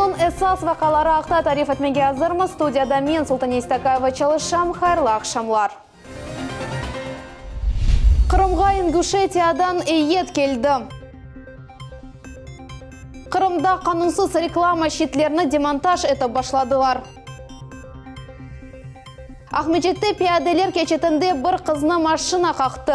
Künniñ esas vaqiaları aqta tarif etmege azırmız. Studiyada men, Sultane İstakayeva, çalışam. Hayırlı aqşamlar. Qırımğa İnguşetiyadan eyyet keldi. Qırımda qanunsız reklama şitlerini demontaj etip başladılar. Aqmescitte piyadeler keçitinde bir qıznı maşina qaqtı.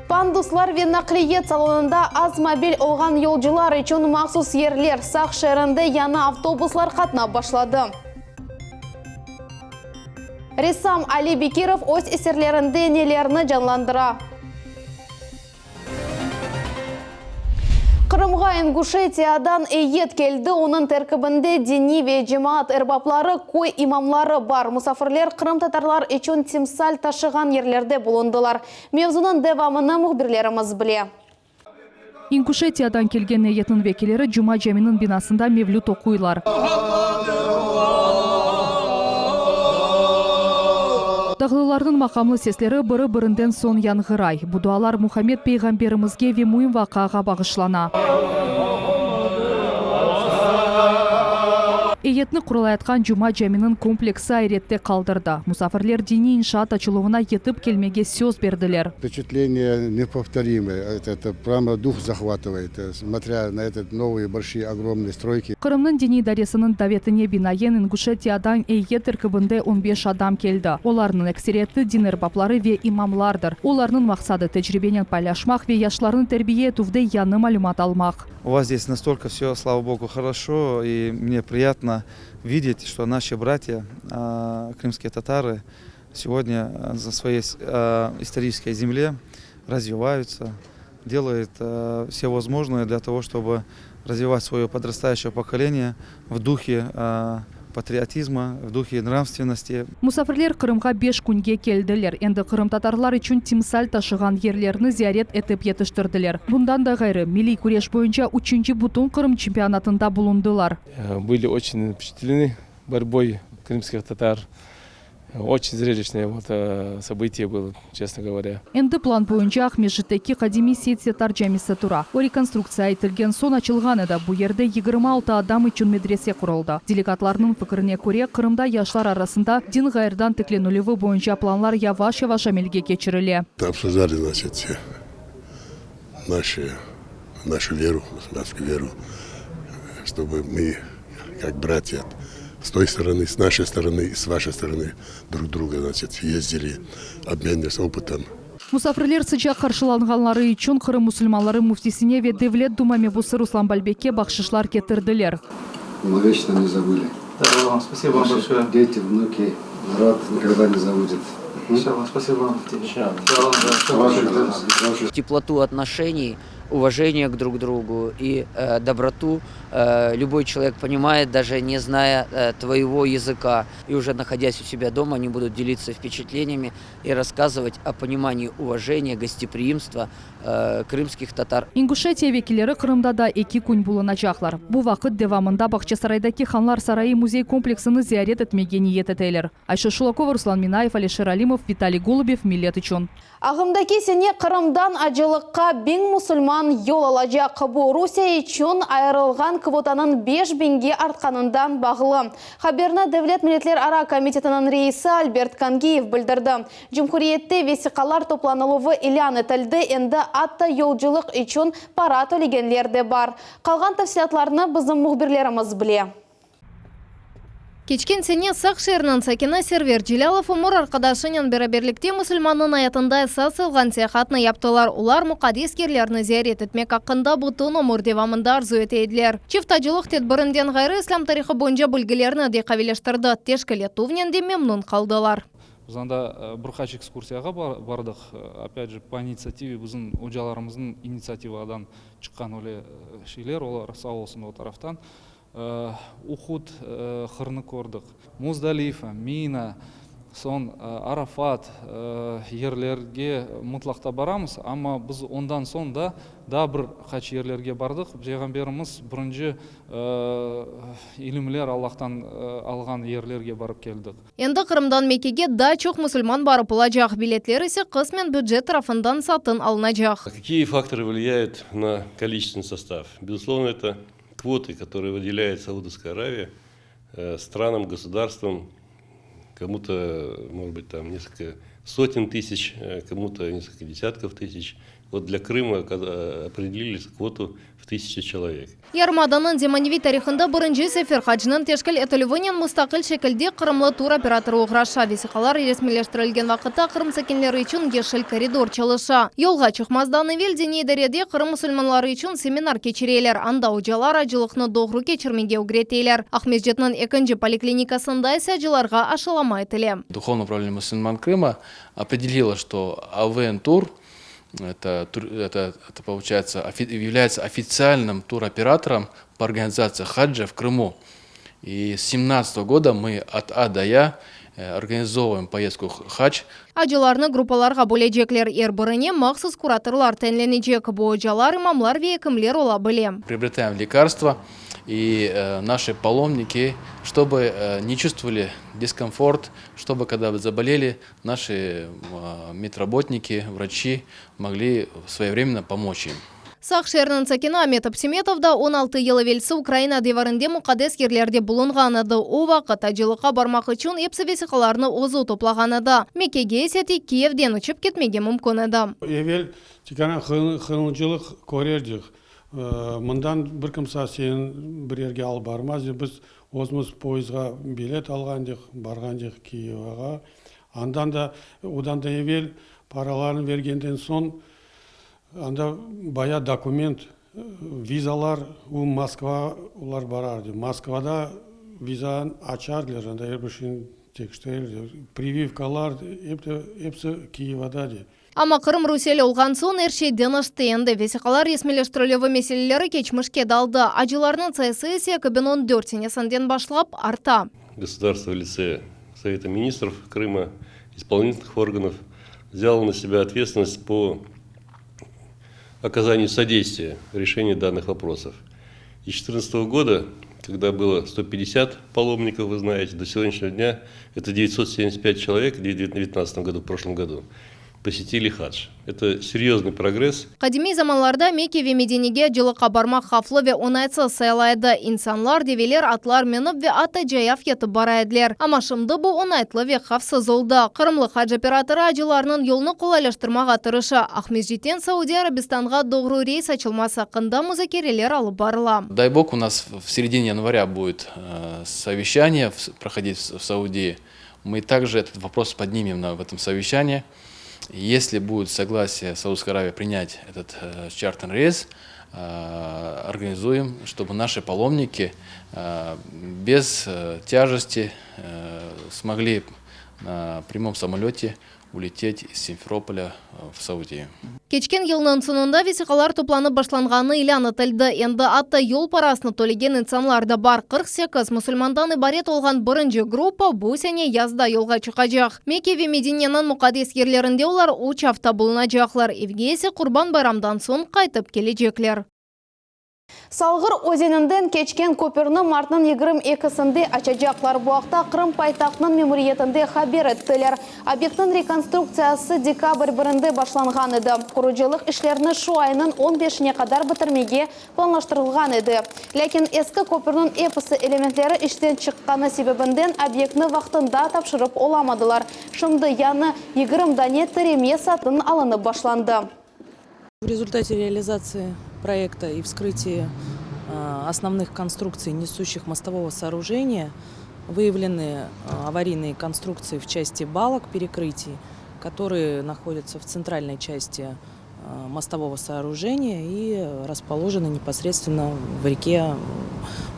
Panduslar ve naqliyet salonında az mobil olğan yolcular içün mahsus yerler, Saq şeerinde yañı avtobuslar qatnap başladı. Ressam Ali Bekirov öz eserlerinde nelerni canlandıra? Qırımğa İnguşetiyadan eyyet keldi, onıñ terkibinde diniy ve cemaat erbapları, köy imamları bar. Musafirler qırımtatarlar içün timsal taşığan yerlerde bulundılar. Mevzunıñ devamını mühbirlerimiz bile. İnguşetiyadan kelgen eyyetniñ vekilleri Cuma caminiñ binasında mevlüt oquylar. Dağlılarnıñ maqamlı sesleri biri-birinden soñ yañğıray. Bu dualar Muhammed peyğamberimizge ve müim vaqiağa bağışlana. Eyyetni qurulayatqan Cuma caminiñ kompleksi ayrette qaldırdı. Musafirler diniy inşaat açıluvına yetip kelmege söz berdiler. Vpeçatleniye nepovtorimое, это prâmo duh zahvatıvayet, smotrâ na etot novıye bolşiye ogromnıye stroyki. Qırımnıñ diniy idaresiniñ davetine binaen İnguşetiyadan eyyet terkibinde on beş adam keldi. Olarnıñ ekseriyeti din erbapları ve imamlardır. Olarnıñ maqsadı, tecribenen paylaşmaq ve yaşlarnı terbiye etüvde yañı malümat almaq. U vas zdes nastolko vsё, slava Bogu, хорошо, i mne priyatno videt, çto naşi bratya, krımskiye tatarı, Segodnâ na svoyey istoriçeskoy zemle razvivayutsa, delayut vse vozmojnoye dlâ togo, çtobı razvivat svoye podrastaüşçeye pokoleniye v duhe patriotizma, v duhe nravstvennosti. Musafirler Qırımğa beş künge keldiler. Endi qırımtatarlar içün timsal taşığan yerlerni ziyaret etip yetiştirdiler. Bundan da ğayrı, milliy küreş boyunca üçünci Bütünqırım çempionatında bulundılar. Byli oçen vpeçatlenı borboy krımskih tatar. Oçün zrelişnoye vot sobıtiye bylo, çestno govorâ. Endi plan boyunca Aqmescitteki qadimiy Seit Settar camisi tura. O rekonstruktsiya etilgen soñ açılğan edi. Bu yerde 26 adam içün medrese quruldı. Delegatlarnıñ fikirine köre, Qırımda yaşlar arasında din ğayrıdan tiklenilüvi boyunca planlar yavaş-yavaş amelge keçirile. Obsujdali, znaçit, naşı, našu veru, musulmanskую veru, çtoby mı, kak bratya, s toy storony, s našey storony i s vaşey storony drug druga, znaçit, yezdili, obmenivались opıtom. Musafirler sıcaq qarşılanğanları içün Qırım musulmanları müftisine ve Devlet Duma mebusı Ruslan Balbekke bahşışlar ketirdiler. Мы veçno ne zabıli. Vaşi deti, vnuki, narod nikogda ne zabudет. Teplotu отношений, уважение к друг другу и доброту любой человек понимает, даже не зная твоего языка. И уже находясь у себя дома, они будут делиться впечатлениями и рассказывать о понимании уважения, гостеприимства крымских tatar. İnguşetiya vekilleri Qırımda da eki kün bulunacaqlar. Bu vaqıt devamında Bağçasaraydaki Hanlar sarayı müzey kompleksini ziyaret etmege niyet eteler. Ayşe Şulakova, Ruslan Minayev, Alişer Alimov, Vitaliy Golubev, Millet içün. Ağımdaki sene Qırımdan acılıqqa biñ musulman yol alacaq. Bu, Rusiye içün ayırılğan kvotanıñ beş biñge artqanından bağlı. Haberni Devlet milletlerara komitetiniñ reisi Albert Kangiyev bildirdi. Cumhuriyette vesiqalar toplanıluvı ilân etildi, endi atta yolculıq içün para tölegenler de bar. Qalğan tafsilâtlarnı bizim mühbirlerimiz bile. Keçken sene Saq şeeriniñ sakini Server Celâlov ömür arqadaşınen beraberlikte musulmannıñ ayatında esas olğan seyahatnı yaptılar. Olar muqaddes yerlerni ziyaret etmek aqqında bütün ömür devamında arzu ete ediler. Çift acılıq tedbirinden ğayrı islâm tarihı boyunca bilgilerini de qavileştirdi, teşkil etüvnen de memnun qaldılar. Biz anda bir qaç ekskursiyağa bardıq, opât je, po initsiative bizim ocalarımıznıñ initsiativadan çıqqan öyle şeyler, olar sağ olsun o taraftan. Uhud qırını kördik. Muzdalifa, Mina, soñ Arafat yerlerge mıtlaqta baramız, amma biz ondan soñ da daa bir qaç yerlerge bardıq. Peyğamberimiz birinci ilimler Allahtan alğan yerlerge barıp keldik. Endi Qırımdan Mekkege daa çoq musulman barıp olacaq, biletler ise qısmen bücet tarafından satın alınacaq. Kakiye faktorı vliyayut na koliçestvennyy sostav? Bezuslovno, eto. Квоты, которые выделяет Саудовская Аравия странам, государствам, кому-то, может быть, там несколько сотен тысяч, кому-то несколько десятков тысяч. Вот для Крыма определили квоту в 1000 человек. Yarımadanıñ zemaneviy tarihında birinci sefer hacnıñ teşkil etilüvinen mustaqil şekilde qırımlı tur-operatorı oğraşa. Vesiqalar resmiyleştirilgen vaqıtta Qırım sakinleri içün yeşil koridor çalışa. Yolğa çıqmazdan evel diniy idarede Qırım musulmanları içün seminar keçireler, anda ocalar acılıqnı doğru keçirmege ögreteler. Aqmescitniñ ekinci poliklinikasında ise acılarğa aşılama etile. Духовное управление мусульман Крыма определило, что АВН Тур это, это, это получается, является официальным туроператором по организации хаджа в Крыму. И с 2017 года мы от А до Я организовываем поездку в хадж. Acılarnı gruppalarğa bölecekler, er birine mahsus kuratorlar tayinlenecek. Bu ocalar, imamlar ve ekimler ola bile. Приобретаем лекарства и наши паломники, чтобы не чувствовали дискомфорт, чтобы когда заболели, наши медработники, врачи могли своевременно помочь им. Saq şeeriniñ sakini Amet Apsimetov da 16 yıl evelsi Ukraina devirinde muqaddes yerlerde bulunğan edi. O vaqıt acılıqqa barmaq içün episi vesiqalarnı özü toplağan edi. Mekkege ise tek Kiyevden uçıp ketmege mümkün edi. Evel tek qıyınçılıq körerdik. Mından bir kimse seni bir yerge alıp barmaz. Biz özümiz poyezdğa bilet alğan edik, barğan edik Kiyevge. Andan da, odan da evel paralarnı bergenden soñ anda bayağı dokument, vizalar, o Moskva olar barardı. Moskvada vizanı açardılar, anda er bir şeyni tekşirirler. Прививкалар, episi Kiyevde. Amma Qırım rusiyeli olğan soñ er şey deñişti. Endi vesiqalar resmiyleştirilüvi meseleleri keçmişke qaldı. Acılarnıñ sayısı ise 2014 senesinden başlap arta. Государство в лице Совета министров Крыма, исполнительных органов взяло на себя ответственность по оказанию содействия в решении данных вопросов. И с 2014 года, когда было 150 паломников, вы знаете, до сегодняшнего дня это 975 человек в 2019 году, в прошлом году, посетили хадж. Это серьезный прогресс. Qadimiy zamanlarda Mekke ve Medinege acılıqqa barmaq havflı ve oñaytsız sayıla edi. İnsanlar, develer, atlar minip ve atta cayav ketip bara ediler. Amma şimdi bu oñaytlı ve havfsız oldı. Qırımlı hac operatorı acılarnıñ yolunı qolaylaştırmağa tırışa. Aqmescitten Saudiya Arabistanğa doğru reys açılması aqqında muzakereler alıp barıla. Дай бог, у нас в середине января будет совещание проходить в Саудии. Мы также этот вопрос поднимем на, в этом совещании. Если будет согласие Саудовской Аравии принять этот э, чартерный рейс, э, организуем, чтобы наши паломники э, без э, тяжести э, смогли на прямом самолете улететь из Симферополя в Саудию. Keçken yılnıñ soñunda vesiqalar toplanıp başlanğanı ilân etildi. Endi atta yol parasını tölegen insanlar da bar. 48 musulmandan ibaret olğan birinci gruppa bu sene yazda yolğa çıqacaq. Mekke ve Medineniñ muqaddes yerlerinde olar 3 afta bulunacaqlar. Evge ise Qurban bayramdan soñ qaytıp kelecekler. Salğır özeninden keçken köpürni martnıñ 22-sinde açacaqlar. Bu aqta Qırım paytahtınıñ memuriyetinde haber ettiler. Obyektniñ rekonstruktsiyası dekabr birinde başlanğan edi. Qurucılıq işlerini şu aynıñ 15-ine qadar bitirmege planlaştırılğan edi. Lâkin eski köpürniñ episi elementleri işten çıqqanı sebebinden obyektni vaqtında tapşırıp olamadılar. Şimdi yañı 20 dane tireme satın alınıp başlandı. В результате реализации проекта и вскрытия основных конструкций, несущих мостового сооружения, выявлены аварийные конструкции в части балок перекрытий, которые находятся в центральной части мостового сооружения и расположены непосредственно в реке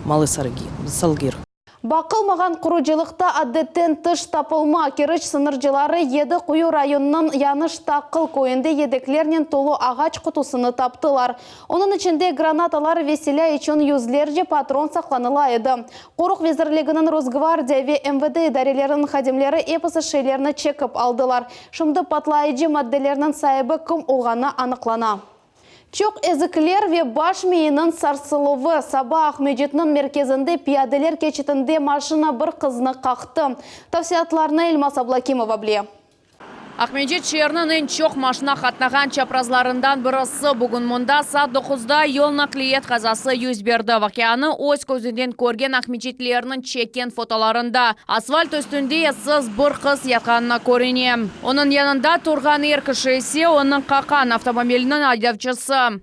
Малый Салгир. Baqılmağan qurucılıqta adetten tış tapılma. Keriç sıñırcıları Yedi Quyu rayonınıñ Yañı Taqıl köyünde yedeklernen tolu ağaç qutusını taptılar. Onıñ içinde granatalar ve silâ içün yüzlerce patron saqlanıla edi. Qoruq Nazirliginiñ Rosgvardiya ve MVD idareleriniñ hadimleri episi şeylerni çekip aldılar. Şimdi patlayıcı maddelerniñ saibi kim olğanı aniqlana. Çoq ezikler ve baş miyiniñ sarsıluvı. Saba Aqmescitniñ merkezinde piyadeler keçitinde maşina bir qıznı qaqtı. Tafsilâtlarnı Elmaz Ablakimova bile. Aqmescit şeeriniñ eñ çoq maşina qatnağan çaprazlarından birisi. Bugün mında saat doquzda yol naqliyet qazası yüz berdi. Vaqianı öz közünden körgen aqmescitlilerniñ çekken fotolarında asfalt üstünde essiz bir qız yatqanını körüne. Onıñ yanında turğan er kişi ise onı qaqqan avtomobilniñ aydavcısı.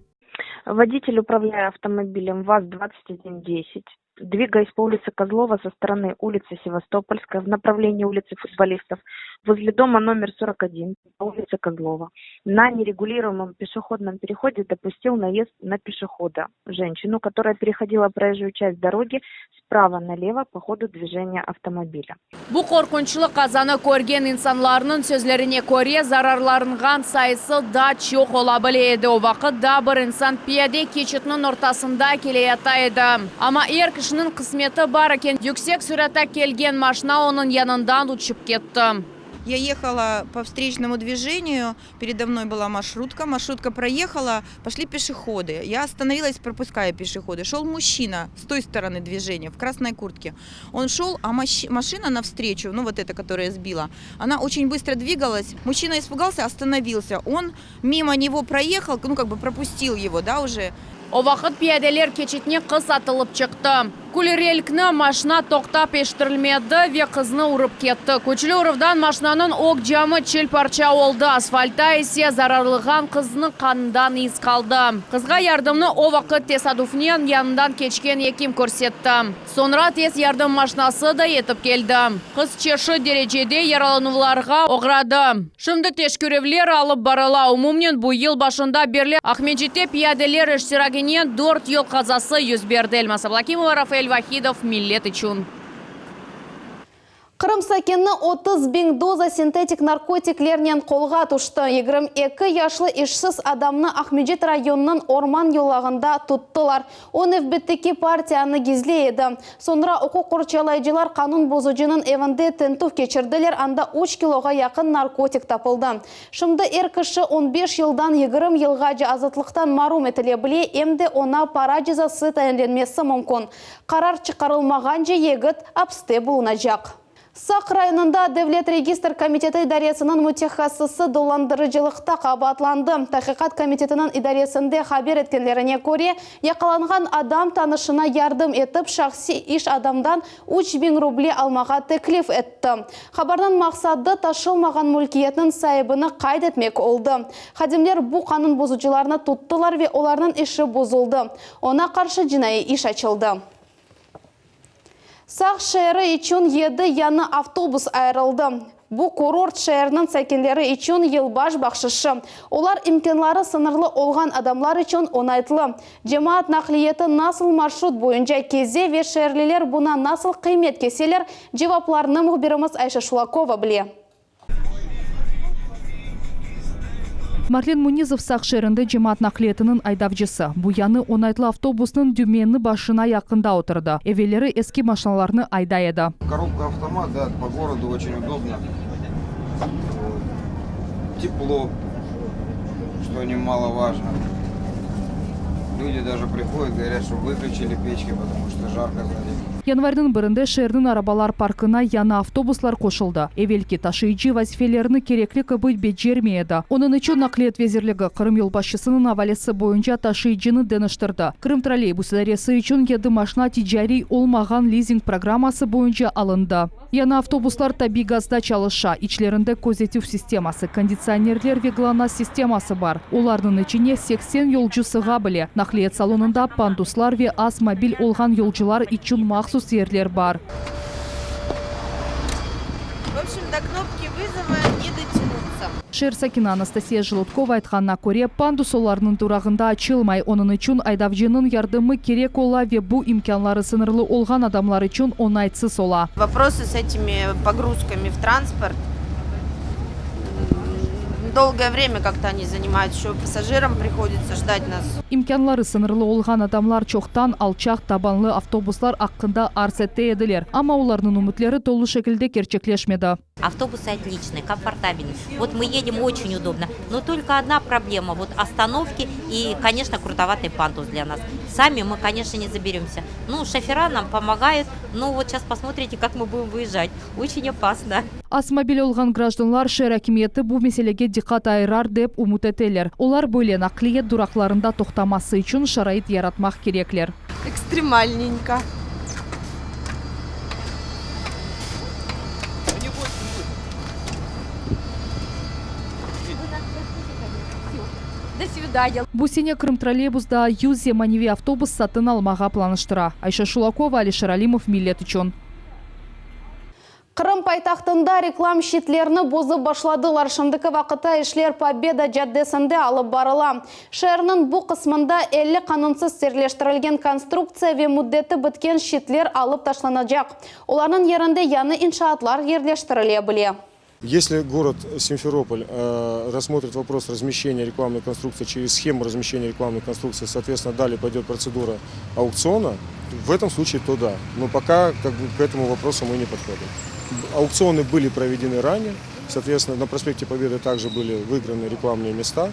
Водитель, управляя автомобилем ВАЗ-2110, Двигаясь по улице Козлова со стороны улицы Севастопольская в направлении улицы Футболистов, возле дома номер 41 по улице Козлова, на нерегулируемом пешеходном переходе допустил наезд на пешехода, женщину, которая переходила проезжую часть дороги справа налево по ходу движения автомобиля. Bu qorqunçlı qazanı körgen insanlarnıñ sözlerine köre, zararlanğan sayısı daa çoq ola bile edi. O vaqıt daa bir insan piyade keçitniñ ortasında keleyata edi. Amma er kişiniñ qısmeti bar eken, yüksek süratta kelgen maşna onıñ yanından uçıp ketti. Ya ehala po vstreçnomu dvijeniyu, peredo mnoy byla marşrutka, marşrutka proyehala, poşli peşehodı. Ya ostanovilas, propuskaya peşehodı. Şol muşçina s toy storony dvijeniya, v krasnoy kurtke. On şol, a maşina navstreçu, nu vot eta, kotoraya sbila, ona oçen bıstro dvigalas, muşçina ispugalsâ, ostanovilsâ, on mimo nego proyehal, nu kak bı propustil ego, da, uje. O vaqıt piyadeler keçitine qız atılıp çıqtı. Külrelkni maşna toqtap eşittirilmedi ve qıznı urıp ketti. Küçlü uruvdan maşnanıñ ög camı çil-parça oldı, asfaltta ise zararlığan qıznıñ qanından iz qaldı. Qızğa yardımnı o vaqıt tesadufnen yanından keçken ekim körsetti. Soñra tez yardım maşnası da yetip keldi. Qız çeşit derecede yaralanuvlarğa oğradı. Şimdi teşkerüvler alıp barıla. Umumen bu yıl başında berli Aqmescitte piyadeler iştiraginen dört yol qazası 101 berdi. Elmaz Ablâkimova, Rafael Vahidov, Millet içün. Qırım sakinini 30 biñ doza sintetik narkotiklernen qolğa tüşti. 22 yaşlı işsiz adamnı Aqmescit rayonınıñ orman yolağında tuttılar. O nevbetteki partiyanı gizley edi. Soñra uquq qorçalayıcılar qanun bozucınıñ evinde tintüv keçirdiler, anda üç kiloğa yaqın narkotik tapıldı. Şimdi er kişi on beş yıldan 20 yılğace azatlıqtan marum etile bile, em de oña para cezası tayinlenmesi mümkün. Qarar çıqarılmağance yigit apiste bulunacaq. Saq rayonında Devlet registr komiteti idaresiniñ mütehassısı dolandırıcılıqta qabaatlandı. Taqiqat komitetiniñ idaresinde haber etkenlerine köre, yaqalanğan adam tanışına yardım etip, şahsiy iş adamdan 3000 ruble almağa teklif etti. Habarnıñ maqsadı, taşılmağan mülkiyetniñ saibini qayd etmek oldı. Hadimler bu qanun bozucılarnı tuttılar ve olarnıñ işi bozuldı. Oña qarşı cinaiy iş açıldı. Saq şeeri içün yedi yañı avtobus ayırıldı. Bu kurort şeeriniñ sakinleri içün yılbaş bahşışı. Olar imkânları sıñırlı olğan adamlar içün oñaytlı. Cemaat naqliyeti nasıl marşrut boyunca keze ve şeerliler buña nasıl qıymet keseler, cevaplarnı mühbirimiz Ayşe Şulakova bile. Marlen Munizov Saq şeerinde cemaat naqliyetiniñ aydavcısı. Bu yañı oñaytlı avtobusnıñ dümeni başına yaqında oturdı. Evelleri eski maşinalarnı ayday edi. Korobka avtomat, da, po gorodu oçen udobno. Teplo, çto nemalovažno. Lüdi daje prihodât, govorât, çto vıklüçili peçki, potomu çto jarko szaди. Yanvarniñ birinde şeerniñ arabalar parkına yañı avtobuslar qoşuldı. Evelki taşıyıcı vazifelerini kerekli kibi becermey edi. Onıñ içün Naqliyat vezirligi Qırım yolbaşçısınıñ avalesi boyunca taşıyıcını deñiştirdi. Krımtrolleybus idaresi içün yedi maşna ticariy olmağan lizing programması boyunca alındı. Yañı avtobuslar tabiy gazda çalışa, içlerinde közetüv sisteması, konditsionerler ve GLONASS sisteması bar. Olarnıñ içine 80 yolcu sığa bile. Naqliyat salonında panduslar ve az mobil olğan yolcular içün mahsus yerler bar. V obşem, do knopki vızova ne dotyanutsâ. Şeer sakini Anastasiya Jelodkova aytqanına köre, pandus olarnıñ durağında açılmay, onıñ içün aydavcınıñ yardımı kerek ola ve bu imkânları sıñırlı olğan adamlar içün oñaytsız ola. Voprosı s etimi pogruzkami v transport dolgoye vremâ kak-to oni zanimayut, eşö passajiram prihoditsâ jdat nas. İmkânları sıñırlı olğan adamlar çoqtan alçaq tabanlı avtobuslar aqqında arz ete ediler, amma olarnıñ ümütleri tolu şekilde kerçekleşmedi. Avtobusı otliçnıy, komfortabelnıy. Vot mı edem, oçen udobno. No tolko odna problema, vot ostanovki i, koneçno, krutovatıy pandus dlâ nas. Sami mı, koneçno, ne zaberemsâ. Nu, şofera nam pomogayut, no vot seyças posmotrite, kak mı budem vıezjat. Oçen opasno. Avtomobil olğan grajdanlar şeer akimiyeti bu meselege diqqat ayırar dep ümüt eteler. Olar böyle naqliyet duraqlarında toqtaması içün şarait yaratmaq kerekler. Ekstremalnenko. Bu sene Krımtrolleybus daa 100 zemaneviy avtobus satın almağa planlaştıra. Ayşe Şulakova, Alişer Alimov, Millet içün. Qırım paytahtında reklam şitlerini bozıp başladılar. Şimdiki vaqıtta işler Pobeda caddesinde alıp barıla. Şeerniñ bu qısmında 50 qanunsız yerleştirilgen konstruktsiya ve müddeti bitken şitler alıp taşlanacaq. Olarnıñ yerinde yañı inşaatlar yerleştirile bile. Если город Симферополь рассмотрит вопрос размещения рекламной конструкции через схему размещения рекламной конструкции, соответственно, далее пойдет процедура аукциона, в этом случае то да. Но пока как бы, к этому вопросу мы не подходим. Аукционы были проведены ранее, соответственно, на проспекте Победы также были выиграны рекламные места.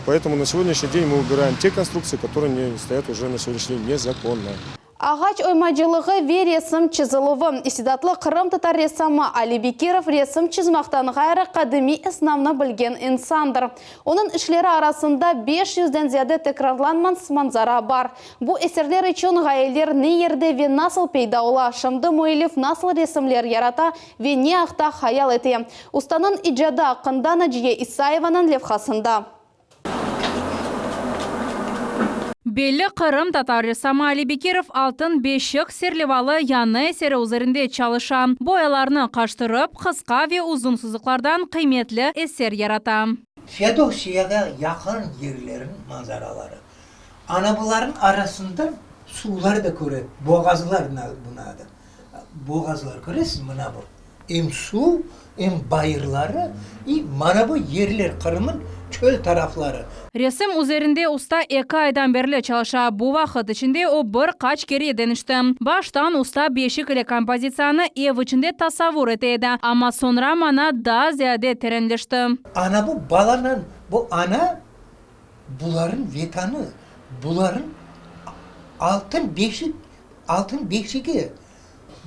Поэтому на сегодняшний день мы убираем те конструкции, которые не стоят уже на сегодняшний день незаконно. Ağaç oymacılığı ve resim çizilüvi. İstidatlı qırımtatar ressamı Ali Bekirov resim çizmaqtan ğayrı qadimiy esnafnı bilgen insandır. Onıñ işleri arasında beş yüzden ziyade tekrarlanmaz manzara bar. Bu eserler içün ğayeler ne yerde ve nasıl peyda ola, şimdi müellif nasıl resimler yarata ve ne aqta hayal ete? Ustanıñ icadı aqqında Naciye İsayevanıñ levhasında. Belli qırımtatar ressamı Ali Bekirov Altın beşik serlevalı yañı eseri üzerinde çalışa. Boyalarnı qaştırıp, qısqa ve uzun sızıqlardan qıymetli eser yarata. Feodosiyağa yaqın yerlerniñ manzaraları. Ana bularnıñ arasından suvlar da köre, boğazlar bunıñ adı. Boğazlar köresiz, mına bu. Em suv, em bayırları i mana bu yerler, Qırım'ın çöl tarafları. Resim üzerinde usta eki aydan berli çalışa. Bu vaqıt içinde o bir qaç kere deñişti. Baştan usta beşik ile kompozitsiyanı ev içinde tasavvur ete edi, amma soñra mana daa ziyade terenleşti. Ana bu balanan, bu ana buların vetanı, buların altın beşik, altın beşigi.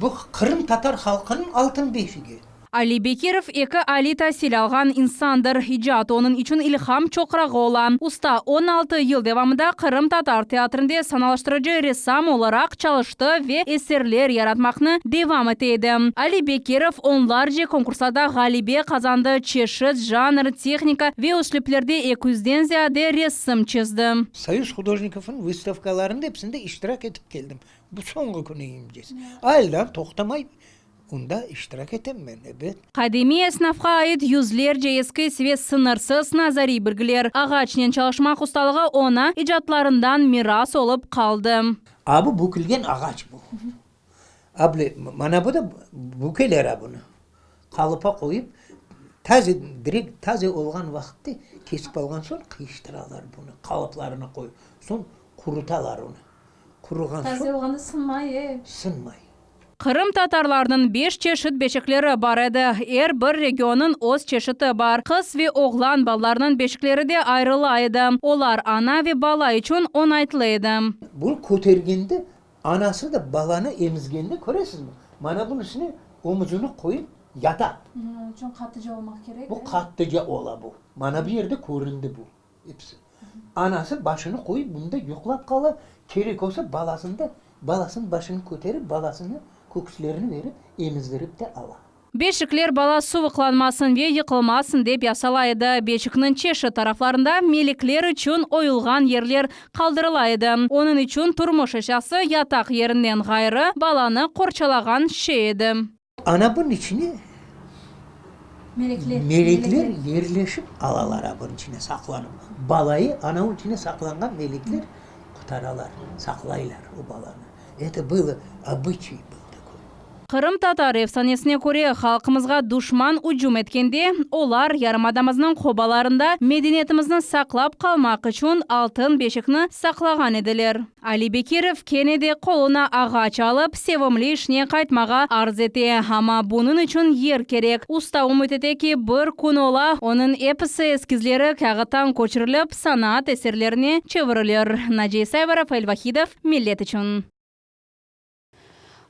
Bu qırımtatar halqınıñ altın beşigi. Ali Bekirov eki aliy tasil alğan insandır. İcat onıñ içün ilham çoqrağı ola. Usta 16 yıl devamında qırımtatar teatrinde sanalaştırıcı ressam olaraq çalıştı ve eserler yaratmaqnı devam ete edi. Ali Bekirov onlarca konkurslarda ğalebe qazandı, çeşit janr, tehnika ve üslüplerde eki yüzden ziyade resim çizdi. Soyuz hudojnikovnıñ vıstavkalarında epsinde iştirak etip keldim. Bu soñğı künü imcez. Ayıldan toqtamay unda iştirak etem men, ebet. Qadimiy esnafqa ait yüzlerce eskiz ve sıñırsız nazariy bilgiler, ağaçnen çalışmaq ustalığı oña icatlarından miras olıp qaldı. A bu bükülgen ağaç bu. A bile, mana bu da bükeler a bunı. Qalıpa qoyıp, taze, direkt taze olğan vaqıtte kesip alğan soñ qıyıştıralar bunı, qalıplarına qoyıp. Soñ qurutalar onı. Quruğan soñ. Taze olğanda sınmay, e? Sınmay. Qırımtatarlarnıñ beş çeşit beşikleri bar edi. Er bir regionnıñ öz çeşiti bar. Qız ve oğlan balalarnıñ beşikleri de ayrıla edi. Olar ana ve bala içün oñaytlı edi. Bunı kötergende, anası da balanı emizgende, köresizmi, mana bunıñ üstüne omuzını qoyıp yata. Onıñ içün qattıca olmaq kerek, Bu qattıca ola bu. Mana bu yerde köründi bu. Episi. Anası başını qoyıp bunda yuqlap qala, kerek olsa balasını da, balasınıñ başını köterip, balasını köküslerini verip, emizdirip de ala. Beşikler bala suvuqlanmasın ve yıqılmasın dep yasala edi. Beşikniñ çeşit taraflarında melekler içün oyulğan yerler qaldırıla edi. Onıñ içün turmuş eşyası yataq yerinden ğayrı, balanı qorçalağan şey edi. Ana bunıñ içine melekler yerleşip alalar, a bunıñ içine saqlanıp. Balayı ana içine saqlanğan melekler qutaralar, saqlaylar o balanı. Eto bylo obıçay byl takoy. Qırımtatar efsanesine köre, halqımızğa duşman ücüm etkende, olar yarımadamıznıñ qobalarında medeniyetimizni saqlap qalmaq içün altın beşikni saqlağan ediler. Ali Bekirov kene de qoluna ağaç alıp, sevimli işine qaytmağa arz ete. Amma bunıñ içün yer kerek. Usta ümüt ete ki, bir kün ola, onıñ episi eskizleri kâğıttan köçürilip, sanat eserlerine çevirilir. Naciye İsayeva, Rafael Vahidov, Millet içün.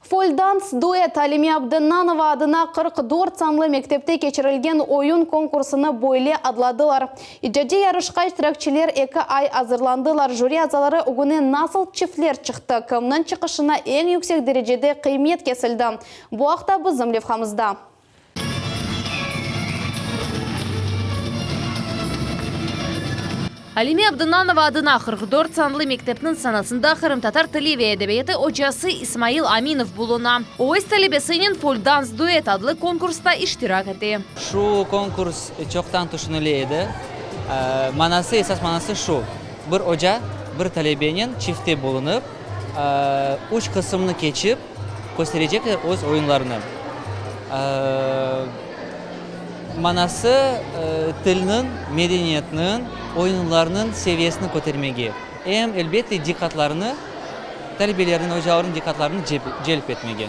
Foldans duet Alime Abdennanova adına 44 sanlı mektepte keçirilgen oyun konkursını böyle adladılar. İcadiy yarışqa iştirakçiler eki ay azırlandılar. Jüri azaları ögüne nasıl çiftler çıqtı, kimniñ çıqışına eñ yüksek derecede qıymet kesildi? Bu aqta bizim levhamızda. Alime Abdunanova adına 44 sanlı mektepniñ sanasında qırımtatar tili ve edebiyatı ocası İsmail Aminov buluna. O, öz talebesinen Foldans duet adlı konkursta iştirak ete. Şu konkurs çoqtan tüşünile edi. Manası, esas manası şu, bir oca bir talebenen çifte bulunıp, üç qısımnı keçip, kösterecekler öz oyunlarını. Manası, tilniñ, medeniyetniñ, oyunlarnıñ seviyesini kötermege, em, elbette, diqqatlarını, talebelerniñ, ocalarnıñ diqqatlarını celp etmege.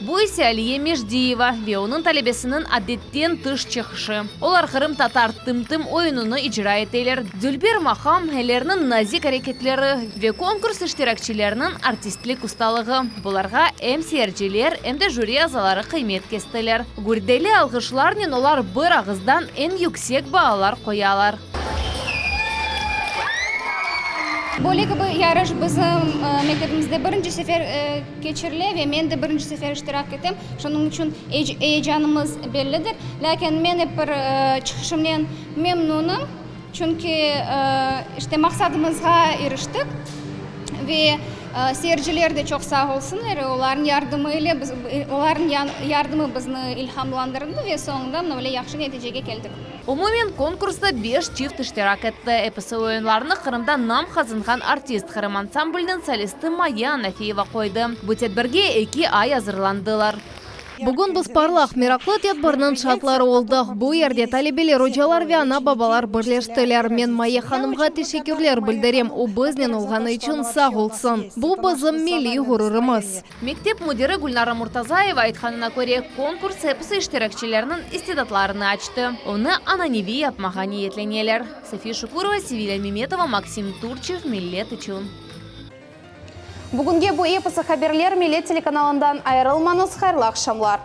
Bu ise Aliye Mejdiyeva ve onıñ talebesiniñ adetten tış çıqışı. Olar qırımtatar Tım-tım oyunını icra eteler. Dülber maqam, ellerniñ nazik areketleri ve konkurs iştirakçileriniñ artistlik ustalığı, bularğa em seyirciler, em de jüri azaları qıymet kestiler. Gürdeli alğışlarnen olar bir ağızdan eñ yüksek baalar qoyalar. Böyle kibi yarış bizim mektebimizde birinci sefer keçirile ve men de birinci sefer iştirak etem. Şunıñ içün eyecanımız bellidir. Lâkin men ep bir çıqışımnen memnunım, çünki işte maqsadımızğa iriştik ve seyirciler de çoq sağ olsunlar, olarnıñ yardımı ile biz, olarnıñ yardımı bizni ilhamlandırdı ve soñunda mına böyle yahşı neticege keldik. Umumen, konkursta beş çift iştirak etti. Episi oyunlarnı Qırımda nam qazanğan artist, Qırım ansambliniñ solisti Maya Anafiyeva qoydı. Bu tedbirge eki ay azırlandılar. Bugün biz parlaq, meraqlı tedbirniñ şaatları oldıq. Bu yerde talebeler, ocalar ve ana-babalar birleştiler. Men Maye hanımğa teşekkürler bildirem, o biznen olğanı içün sağ olsun. Bu bizim milliy ğururımız. Mektep müdiri Gülnara Murtazayeva aytqanına köre, konkurs episi iştirakçilerniñ istidatlarını açtı. Onı ananeviy yapmağa niyetleneler. Safiye Şukurova, Sevilâ Memetova, Maksim Turçev, Millet içün. Bugünge bu episi haberler, Millet telekanalından ayırılmañız, hayırlı aqşamlar.